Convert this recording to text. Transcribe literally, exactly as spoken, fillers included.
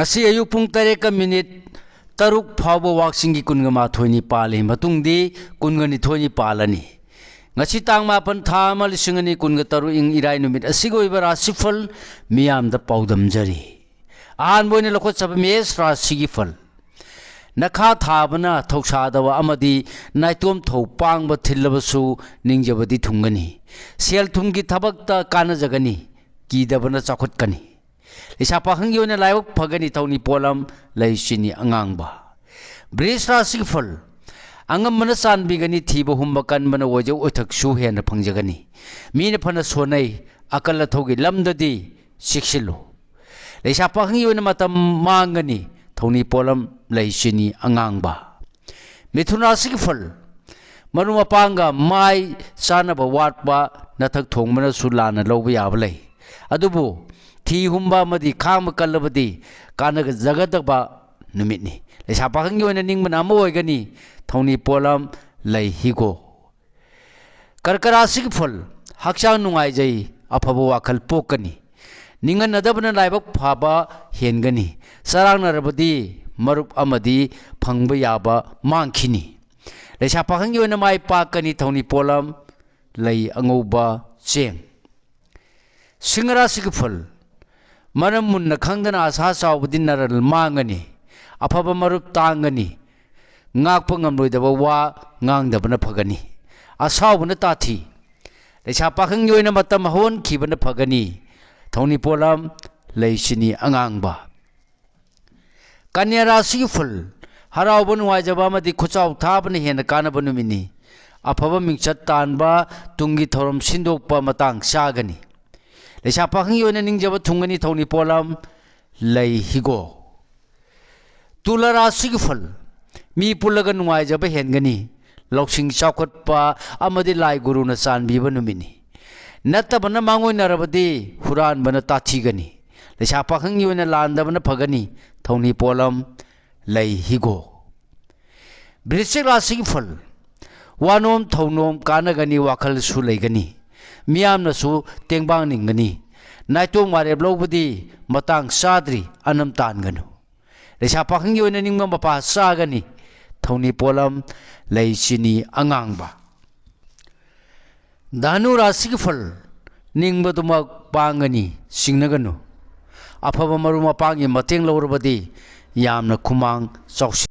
ꯉꯁꯤ ꯑꯌꯨꯛ ꯄꯨꯡ ꯇꯔꯦꯠꯀ ꯃꯤꯅꯤꯠ ꯇꯔꯨꯛ ꯐꯥꯎꯕ ꯋꯥꯛꯁꯤꯡꯒꯤ ꯀꯨꯟꯒ ꯃꯥꯊꯣꯏꯅꯤ ꯄꯥꯜꯂꯤ꯫ ꯃꯇꯨꯡꯗꯤ ꯀꯨꯟꯒ ꯅꯤꯊꯣꯏꯅꯤ ꯄꯥꯜꯂꯅꯤ꯫ ꯉꯁꯤ ꯇꯥꯡ ꯃꯥꯄꯟ, ꯊꯥ ꯑꯃ, ꯂꯤꯁꯤꯡ ꯑꯅꯤ ꯀꯨꯟꯒ ꯇꯔꯨꯛ, ꯏꯪ ꯏꯔꯥꯏ ꯅꯨꯃꯤꯠ ꯑꯁꯤꯒꯤ ꯑꯣꯏꯕ ꯔꯥꯁꯤꯐꯜ ꯃꯤꯌꯥꯝꯗ ꯄꯥꯎꯗꯝꯖꯔꯤ꯫ ꯑꯍꯥꯟꯕ ꯑꯣꯏꯅ ꯂꯧꯈꯠꯆꯕ ꯃꯦꯁ ꯔꯥꯁꯤꯒꯤ ꯐꯜ꯫ ꯅꯈꯥ ꯊꯥꯕꯅ ꯊꯧꯁꯥꯗꯕ ꯑꯃꯗꯤ ꯅꯥꯏꯇꯣꯝ ꯊꯧ ꯄꯥꯡꯕ ꯊꯤꯜꯂꯕꯁꯨ ꯅꯤꯡꯖꯕꯗꯤ ꯊꯨꯡꯒꯅꯤ꯫ ꯁꯦꯜ ꯊꯨꯝꯒꯤ ꯊꯕꯛꯇ ꯀꯥꯟꯅꯖꯒꯅꯤ꯫ ꯀꯤꯗꯕꯅ ꯆꯥꯎꯈꯠꯀꯅꯤ꯫ ꯂꯩꯁꯥ ꯄꯥꯈꯪꯒꯤ ꯑꯣꯏꯅ ꯂꯥꯏꯕꯛ ꯐꯒꯅꯤ꯫ ꯊꯧꯅꯤ ꯄꯣꯠꯂꯝ ꯂꯩ ꯆꯤꯅꯤ ꯑꯉꯥꯡꯕ꯫ ꯕ꯭ꯔꯤꯖ ꯔꯥꯁꯤꯒꯤ ꯐꯜ꯫ ꯑꯉꯝꯕꯅ ꯆꯥꯟꯕꯤꯒꯅꯤ꯫ ꯊꯤꯕ ꯍꯨꯝꯕ ꯀꯟꯕꯅ ꯑꯣꯏꯖ ꯑꯣꯏꯊꯛꯁꯨ ꯍꯦꯟꯅ ꯐꯪꯖꯒꯅꯤ꯫ ꯃꯤꯅ ꯐꯅ ꯁꯣꯟꯅꯩ꯫ ꯑꯀꯜ ꯑꯊꯧꯒꯤ ꯂꯝꯗꯗꯤ ꯆꯦꯛꯁꯤꯜꯂꯨ꯫ ꯂꯩꯁꯥ ꯄꯥꯈꯪꯒꯤ ꯑꯣꯏꯅ ꯃꯇꯝ ꯃꯥꯡꯒꯅꯤ꯫ ꯊꯧꯅꯤ ꯄꯣꯠꯂꯝ ꯂꯩ ꯆꯤꯅꯤ ꯑꯉꯥꯡꯕ꯫ ꯃꯤꯊꯨꯟ ꯔꯥꯁꯤꯒꯤ ꯐꯜ꯫ ꯃꯔꯨꯞ ꯃꯄꯥꯡꯒ ꯃꯥꯏ ꯆꯥꯅꯕ ꯋꯥꯠꯄ, ꯅꯊꯛ ꯊꯣꯡꯕꯅꯁꯨ ꯂꯥꯟꯅ ꯂꯧꯕ ꯌꯥꯕ ꯂꯩ꯫ ꯑꯗꯨꯕꯨ ꯊꯤ ꯍꯨꯝꯕ ꯑꯃꯗꯤ ꯈꯥꯡꯕ ꯀꯜꯂꯕꯗꯤ ꯀꯥꯟꯅꯖꯒꯗꯕ ꯅꯨꯃꯤꯠꯅꯤ꯫ ꯂꯩꯁꯥ ꯄꯥꯈꯪꯒꯤ ꯑꯣꯏꯅ ꯅꯤꯡꯕꯅ ꯑꯃ ꯑꯣꯏꯒꯅꯤ꯫ ꯊꯧꯅꯤ ꯄꯣꯠꯂꯝ ꯂꯩ ꯍꯤꯒꯣꯛ꯫ ꯀꯔꯀ ꯔꯥꯁꯤꯒꯤ ꯐꯜ꯫ ꯍꯛꯆꯥꯡ ꯅꯨꯡꯉꯥꯏꯖꯩ꯫ ꯑꯐꯕ ꯋꯥꯈꯜ ꯄꯣꯛꯀꯅꯤ꯫ ꯅꯤꯡꯍꯟꯅꯗꯕꯅ ꯂꯥꯏꯕꯛ ꯐꯕ ꯍꯦꯟꯒꯅꯤ꯫ ꯆꯔꯥꯡꯅꯔꯕꯗꯤ ꯃꯔꯨꯞ ꯑꯃꯗꯤ ꯐꯪꯕ ꯌꯥꯕ ꯃꯥꯡꯈꯤꯅꯤ꯫ ꯂꯩꯁꯥ ꯄꯥꯈꯪꯒꯤ ꯑꯣꯏꯅ ꯃꯥꯏ ꯄꯥꯛꯀꯅꯤ꯫ ꯊꯧꯅꯤ ꯄꯣꯠꯂꯝ ꯂꯩ ꯑꯉꯧꯕ ꯆꯦꯡ꯫ ꯁꯤꯡꯍ ꯔꯥꯁꯤꯒꯤ ꯐꯜ꯫ ꯃꯔꯝ ꯃꯨꯟꯅ ꯈꯪꯗꯅ ꯑꯁꯥ ꯆꯥꯎꯕꯗꯤ ꯅꯔꯜ ꯃꯥꯡꯒꯅꯤ꯫ ꯑꯐꯕ ꯃꯔꯨꯞ ꯇꯥꯡꯒꯅꯤ꯫ ꯉꯥꯛꯄ ꯉꯝꯂꯣꯏꯗꯕ ꯋꯥ ꯉꯥꯡꯗꯕꯅ ꯐꯒꯅꯤ꯫ ꯑꯁꯥꯎꯕꯅ ꯇꯥꯊꯤ꯫ ꯂꯩꯁꯥ ꯄꯥꯈꯪꯒꯤ ꯑꯣꯏꯅ ꯃꯇꯝ ꯍꯧꯍꯟꯈꯤꯕꯅ ꯐꯒꯅꯤ꯫ ꯊꯧꯅꯤ ꯄꯣꯠꯂꯝ ꯂꯩ ꯆꯤꯅꯤ ꯑꯉꯥꯡꯕ꯫ ꯀꯟꯌꯥ ꯔꯥꯁꯤꯒꯤ ꯐꯜ꯫ ꯍꯔꯥꯎꯕ ꯅꯨꯡꯉꯥꯏꯖꯕ ꯑꯃꯗꯤ ꯈꯨꯠꯆꯥꯎ ꯊꯥꯕꯅ ꯍꯦꯟꯅ ꯀꯥꯟꯅꯕ ꯅꯨꯃꯤꯠꯅꯤ꯫ ꯑꯐꯕ ꯃꯤꯡꯆꯠ ꯇꯥꯟꯕ, ꯇꯨꯡꯒꯤ ꯊꯧꯔꯝ ꯁꯤꯟꯗꯣꯛꯄ ꯃꯇꯥꯡ ꯆꯥꯒꯅꯤ꯫ ꯂꯩꯁꯥ ꯄꯥꯈꯪꯒꯤ ꯑꯣꯏꯅ ꯅꯤꯡꯖꯕ ꯊꯨꯡꯒꯅꯤ꯫ ꯊꯧꯅꯤ ꯄꯣꯠꯂꯝ ꯂꯩ ꯍꯤꯒꯣꯛ꯫ ꯇꯨꯂꯥ ꯔꯥꯁꯤꯒꯤ ꯐꯜ꯫ ꯃꯤ ꯄꯨꯜꯂꯒ ꯅꯨꯡꯉꯥꯏꯖꯕ ꯍꯦꯟꯒꯅꯤ꯫ ꯂꯧꯁꯤꯡ ꯆꯥꯎꯈꯠꯄ ꯑꯃꯗꯤ ꯂꯥꯏ ꯒꯨꯔꯨꯅ ꯆꯥꯟꯕꯤꯕ ꯅꯨꯃꯤꯠꯅꯤ꯫ ꯅꯠꯇꯕꯅ ꯃꯥꯡꯑꯣꯏꯅꯔꯕꯗꯤ ꯍꯨꯔꯥꯟꯕꯅ ꯇꯥꯊꯤꯒꯅꯤ꯫ ꯂꯩꯁꯥ ꯄꯥꯈꯪꯒꯤ ꯑꯣꯏꯅ ꯂꯥꯟꯗꯕꯅ ꯐꯒꯅꯤ꯫ ꯊꯧꯅꯤ ꯄꯣꯠꯂꯝ ꯂꯩ ꯍꯤꯒꯣꯛ꯫ ꯕ꯭ꯔꯤꯁꯆꯤꯛ ꯔꯥꯁꯤꯒꯤ ꯐꯜ꯫ ꯋꯥꯅꯣꯝ ꯊꯧꯅꯣꯝ ꯀꯥꯟꯅꯒꯅꯤ꯫ ꯋꯥꯈꯜꯁꯨ ꯂꯩꯒꯅꯤ꯫ ꯃꯤꯌꯥꯝꯅꯁꯨ ꯇꯦꯡꯕꯥꯡ ꯅꯤꯡꯒꯅꯤ꯫ ꯅꯥꯏꯇꯣꯝ ꯋꯥꯔꯦꯞ ꯂꯧꯕꯗꯤ ꯃꯇꯥꯡ ꯆꯥꯗ꯭ꯔꯤ, ꯑꯅꯝ ꯇꯥꯟꯒꯅꯨ꯫ ꯂꯩꯁꯥ ꯄꯥꯈꯪꯒꯤ ꯑꯣꯏꯅ ꯅꯤꯡꯕ ꯃꯄꯥ ꯆꯥꯒꯅꯤ, ꯊꯧꯅꯤ ꯄꯣꯠꯂꯝ, ꯂꯩ ꯆꯤꯅꯤ ꯑꯉꯥꯡꯕ꯫ ꯙꯅꯨ ꯔꯥꯁꯤꯒꯤ ꯐꯜ, ꯅꯤꯡꯕꯗꯨꯃꯛ ꯄꯥꯡꯒꯅꯤ, ꯆꯤꯡꯅꯒꯅꯨ꯫ ꯑꯐꯕ ꯃꯔꯨꯞ ꯃꯄꯥꯡꯒꯤ ꯃꯇꯦꯡ ꯂꯧꯔꯕꯗꯤ ꯌꯥꯝꯅ ꯈꯨꯃꯥꯡ ꯆꯥꯎꯁꯤ꯫